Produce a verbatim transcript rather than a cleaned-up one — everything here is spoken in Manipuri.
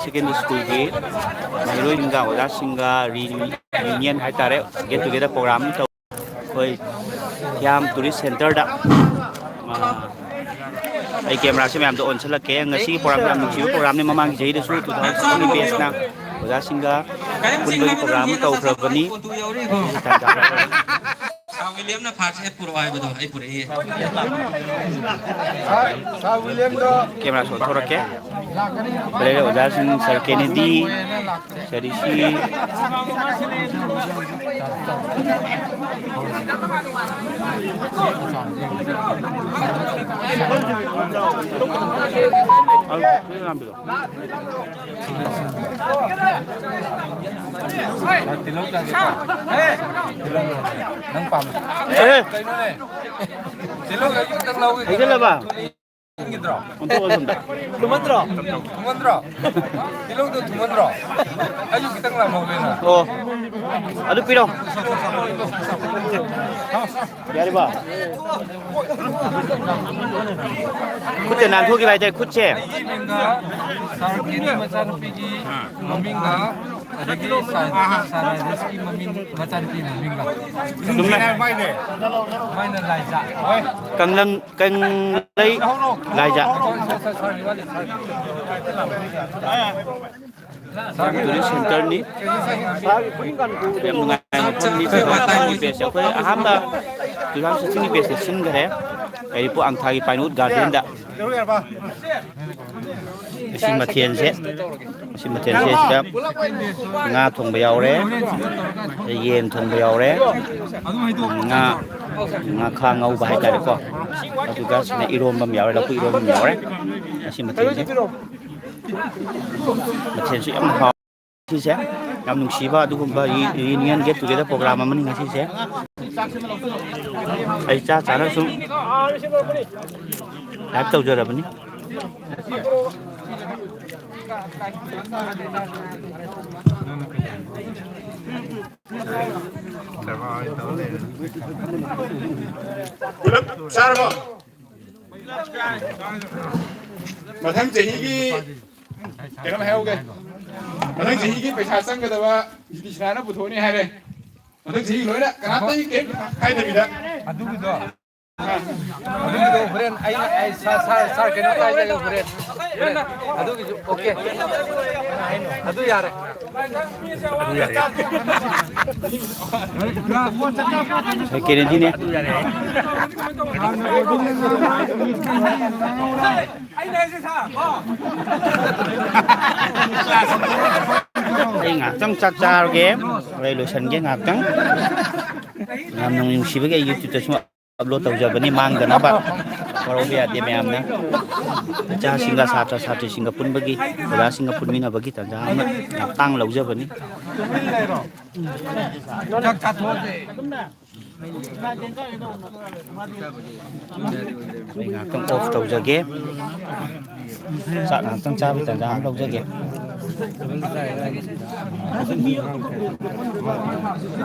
ꯁꯦꯀꯦꯟꯗꯔꯤ ꯁ꯭ꯀꯨꯜꯒꯤ ꯃꯍꯩꯔꯣꯏꯁꯤꯡꯒ ꯑꯣꯖꯥꯁꯤꯡꯒ ꯔꯤꯌꯨꯅꯤꯌꯟ ꯍꯥꯏꯇꯥꯔꯦ, ꯒꯦꯠ ꯇꯨꯒꯦꯗꯔ ꯄ꯭ꯔꯣꯒ꯭ꯔꯥꯝ ꯑꯃ ꯇꯧ-, ꯑꯩꯈꯣꯏ ꯊꯤꯌꯥꯝ ꯇꯨꯔꯤꯁ ꯁꯦꯟꯇꯔꯗ, ꯑ, ꯑꯩ ꯀꯦꯃꯦꯔꯥꯁꯦ ꯃꯌꯥꯝꯗ ꯑꯣꯟꯁꯤꯜꯂꯛꯀꯦ꯫ ꯉꯁꯤꯒꯤ ꯄ꯭ꯔꯣꯒ꯭ꯔꯥꯝ ꯌꯥꯝ ꯅꯨꯡꯁꯤꯕ ꯄ꯭ꯔꯣꯒ꯭ꯔꯥꯝꯅꯤ꯫ ꯃꯃꯥꯡꯒꯤ ꯆꯍꯤꯗꯁꯨ ꯇꯨ ꯊꯥꯎꯖꯟ ꯁꯤꯛꯁꯇꯤꯟꯒꯤ ꯕꯦꯁꯅ ꯑꯣꯖꯥꯁꯤꯡꯒ ꯄꯨꯟꯕꯒꯤ ꯄ꯭ꯔꯣꯒ꯭ꯔꯥꯝ ꯑꯃ ꯇꯧꯈ꯭ꯔꯕꯅꯤ꯫ ꯁꯥꯔ ꯋꯤꯂꯤꯌꯝꯅ ꯐꯥꯔꯁ ꯑꯦꯗ ꯄꯨꯔꯛꯑꯣ ꯍꯥꯏꯕꯗꯣ ꯑꯩ ꯄꯨꯔꯛꯏ꯫ ꯁꯥꯔ, ꯁꯥꯔ ꯋꯤꯂꯤꯌꯝꯗꯣ ꯀꯦꯃꯦꯔꯥꯁꯨ ꯑꯣꯟꯊꯣꯔꯛꯀꯦ꯫ ꯂꯩꯔꯦ ꯑꯣꯖꯥꯁꯤꯡ, ꯁꯥꯔ ꯀꯦꯅꯦꯗꯤ, ꯁꯥꯔ ꯔꯤꯁꯤ꯫ ꯅꯪ ꯄꯥꯝꯃꯦ꯫ ꯑꯦ꯫ ꯀꯩꯅꯣꯅꯦ? ꯇꯤꯜꯍꯧ ꯈꯤꯇꯪ ꯂꯧꯒꯦ꯫ ꯍꯩꯖꯜꯂꯕ? ꯊꯨꯝꯒꯤꯗ꯭ꯔꯣ? ꯑꯣꯟꯊꯣꯛꯑꯣ ꯁꯣꯝꯗ꯫ ꯊꯨꯝꯃꯟꯗ꯭ꯔꯣ? ꯊꯨꯝꯃꯟꯗ꯭ꯔꯣ? ꯇꯤꯜꯍꯧꯗꯣ ꯊꯨꯝꯃꯟꯗ꯭ꯔꯣ? ꯑꯩꯁꯨ ꯈꯤꯇꯪ ꯂꯥꯝꯍꯧꯒꯦꯅ꯫ ꯑꯣ꯫ ꯑꯗꯨ ꯄꯤꯔꯣ꯫ ꯌꯥꯔꯤꯕ? ꯈꯨꯠꯇ ꯅꯥꯟꯊꯣꯛꯈꯤꯕ ꯍꯥꯏꯇꯥꯔꯦ, ꯈꯨꯠꯁꯦ꯫ ꯑꯩꯒꯤ ꯃꯤꯡꯒ ꯁꯥꯔ ꯀꯦꯅꯤ ꯃꯆꯥꯅꯨꯄꯤꯒꯤ ꯃꯃꯤꯡꯒ ꯑꯗꯒꯤ ꯁꯥꯔ, ꯁꯥꯔ ꯔꯥꯖꯦꯁꯀꯤ ꯃꯃꯤꯡ ꯃꯆꯥꯅꯨꯄꯤ ꯃꯃꯤꯡꯒ꯫ ꯆꯨꯝꯃꯦ꯫ ꯃꯥꯏꯅ ꯂꯥꯏꯖꯥ꯫ ꯀꯪꯂꯪ-, ꯀꯪꯂꯩ ꯂꯥꯏꯖꯥ꯫ ꯇꯨꯔꯤꯁ ꯁꯦꯟꯇꯔꯅꯤ꯫ ꯌꯥꯝ ꯅꯨꯡꯉꯥꯏꯕ ꯃꯐꯝꯅꯤ꯫ ꯇꯨ ꯊꯥꯎꯖꯟ ꯁꯤꯛꯁꯇꯤꯟꯒꯤ ꯕꯦꯁꯁꯦ ꯑꯩꯈꯣꯏ ꯑꯍꯥꯟꯕ ꯇꯨ ꯊꯥꯎꯖꯟ ꯁꯤꯛꯁꯇꯤꯟꯒꯤ ꯕꯦꯁꯇ ꯁꯤꯟꯈ꯭ꯔꯦ꯫ ꯌꯥꯏꯔꯤꯄꯣꯛ ꯑꯪꯊꯥꯒꯤ ꯄꯥꯏꯟꯋꯨꯠ ꯒꯥꯔꯗꯦꯟꯗ꯫ ꯉꯁꯤ ꯃꯊꯦꯜꯁꯦ, ꯉꯁꯤ ꯃꯊꯦꯜꯁꯦ ꯁꯤꯗ ꯉꯥ ꯊꯣꯡꯕ ꯌꯥꯎꯔꯦ, ꯑꯗꯩ ꯌꯦꯟ ꯊꯣꯡꯕ ꯌꯥꯎꯔꯦ, ꯉꯥ, ꯉꯥꯈꯥ ꯉꯧꯕ ꯍꯥꯏꯇꯥꯔꯦꯀꯣ, ꯑꯗꯨꯒ ꯁꯤꯅ ꯏꯔꯣꯝꯕ ꯑꯃ ꯌꯥꯎꯔꯦ, ꯂꯐꯨ ꯏꯔꯣꯝꯕ ꯑꯃ ꯌꯥꯎꯔꯦ꯫ ꯉꯁꯤ ꯃꯊꯦꯜꯁꯦ ꯃꯊꯦꯜꯁꯨ ꯌꯥꯝ ꯍꯥꯎ-, ꯁꯤꯁꯦ ꯌꯥꯝ ꯅꯨꯡꯁꯤꯕ ꯑꯗꯨꯒꯨꯝꯕ ꯔꯤ-, ꯔꯤꯌꯨꯅꯤꯌꯟ ꯒꯦꯠ ꯇꯨꯒꯦꯗꯔ ꯄ꯭ꯔꯣꯒ꯭ꯔꯥꯝ ꯑꯃꯅꯤ ꯉꯁꯤꯁꯦ꯫ ꯑꯩ ꯆꯥ ꯆꯥꯅ ꯁꯨꯝ ꯂꯥꯏꯚ ꯇꯧꯖꯔꯕꯅꯤ꯫ ꯄꯨꯂꯞ ꯆꯥꯔꯕꯣ? ꯃꯊꯪ ꯆꯍꯤꯒꯤ ꯀꯩꯅꯣꯝ ꯍꯥꯏꯍꯧꯒꯦ꯫ ꯃꯊꯪ ꯆꯍꯤꯒꯤ ꯄꯩꯁꯥ ꯆꯪꯒꯗꯕ ꯖꯤꯇꯤ ꯁꯤꯅꯥꯅ ꯄꯨꯊꯣꯛꯅꯤ ꯍꯥꯏꯔꯦ꯫ ꯃꯊꯪ ꯆꯍꯤ ꯂꯣꯏꯅ ꯀꯅꯥꯝꯇꯒꯤ ꯀꯩꯝ ꯍꯥꯏꯗꯕꯤꯗ꯫ ꯑꯗꯨꯒꯤꯗꯣ, ꯑꯗꯨꯒꯤꯗꯣ ꯍꯣꯔꯦꯟ ꯑꯩꯅ, ꯑꯩ ꯁꯥꯔ, ꯁꯥꯔ, ꯁꯥꯔ ꯀꯩꯅꯣꯝꯇ ꯍꯥꯏꯖꯒꯦ ꯍꯣꯔꯦꯟ꯫ ꯍꯣꯔꯦꯟ꯫ ꯑꯗꯨꯒꯤꯁꯨ ꯑꯣꯀꯦ꯫ ꯑꯗꯨ ꯌꯥꯔꯦ꯫ ꯀꯦꯅꯦꯗꯤꯅꯦ꯫ ꯑꯩ ꯉꯥꯏꯍꯥꯛꯇꯪ ꯆꯥꯛ ꯆꯥꯔꯒꯦ, ꯑꯗꯩ ꯂꯣꯏꯁꯟꯒꯦ ꯉꯥꯏꯍꯥꯛꯇꯪ꯫ ꯌꯥꯝ ꯅꯨꯡꯁꯤꯕꯒꯤ ꯑꯩ YouTube-ꯇꯁꯨ ꯑꯞꯂꯣꯗ ꯇꯧꯖꯕꯅꯤ, ꯃꯥꯡꯗꯅꯕ꯫ ꯋꯥꯔꯧꯕ ꯌꯥꯗꯦ ꯃꯌꯥꯝꯅ꯫ ꯏꯆꯥꯁꯤꯡꯒ ꯁꯥꯇ꯭ꯔ ꯁꯥꯇ꯭ꯔꯤꯁꯤꯡꯒ ꯄꯨꯟꯕꯒꯤ, ꯑꯣꯖꯥꯁꯤꯡꯒ ꯄꯨꯟꯃꯤꯟꯅꯕꯒꯤ ꯇꯥꯟꯖꯥ ꯑꯃ ꯌꯥꯝ ꯇꯥꯡꯅ ꯂꯧꯖꯕꯅꯤ꯫ ꯑꯩ ꯉꯥꯏꯍꯥꯛꯇꯪ ꯑꯣꯐ ꯇꯧꯖꯒꯦ꯫ ꯆꯥꯛ ꯉꯥꯏꯍꯥꯛꯇꯪ ꯆꯥꯕꯒꯤ ꯇꯥꯟꯖꯥ ꯑꯃ ꯂꯧꯖꯒꯦ꯫